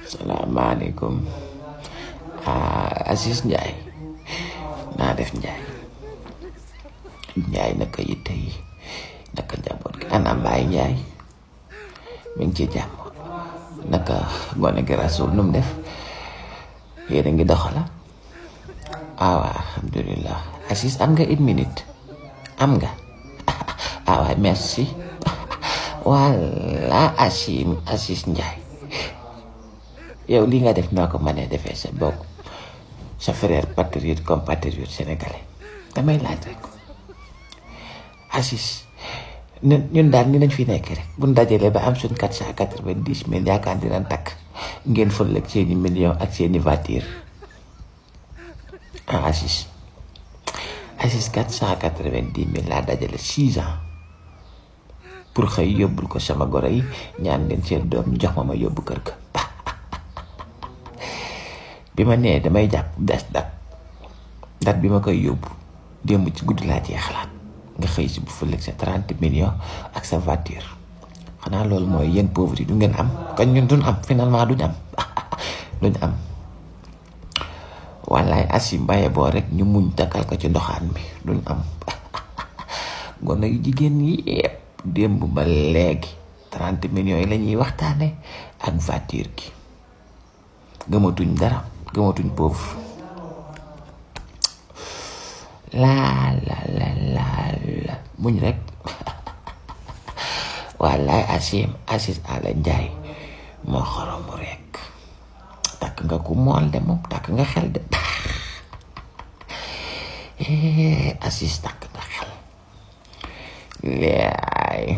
salaamaaleykum Aziz Ndiaye naa def Ndiaye naka yitte yi naka njaboot gi ana Mbaye Ndiaye mi ngi ci jàmm naka gone gi Rassoul nu mu def yéen a ngi doxala waaw alhamdulillah. Aziz am nga une minute am nga waaw merci voilà Aziz Ndiaye yow li nga def noo ko mënee defee sa bokk sa frère patriote compatriote sénégalais damay laaj rek Aziz ñun daal ni nañ fi nekk rek buñ dajalee ba am suñ 490 000 yaakaar dinañ takk ngeen fël ak seeni millions ak seeni voiture Aziz 490 000 laa dajale 6 ans pour xëy yóbbul ko sama goro yi ñaan leen seen doom jox ma yóbbu kër ga bi ma nee damay jàpp des dat bi ma koy yóbbu démb ci guddi laa cee xalaat nga xëy si bu fëleeg sa 30 millions ak sa voiture xanaa loolu mooy yéen pauvres yi du ngeen am kañ ñun duñ am finalement duñ am wallaay Asi mbaye boo rek ñu muñ takkal ko ci ndoxaan bi duñ am gone yu jigéen yi yëpp démb ba léegi 30 millions yi la ñuy waxtaane ak voiture gi gëmatuñ dara gëmatuñ pauvre la muñ rek wallaay Aziz Ndiaye moo xoromu rek takk nga ku mool de moom takk nga xel de Aziz takk nga xel laay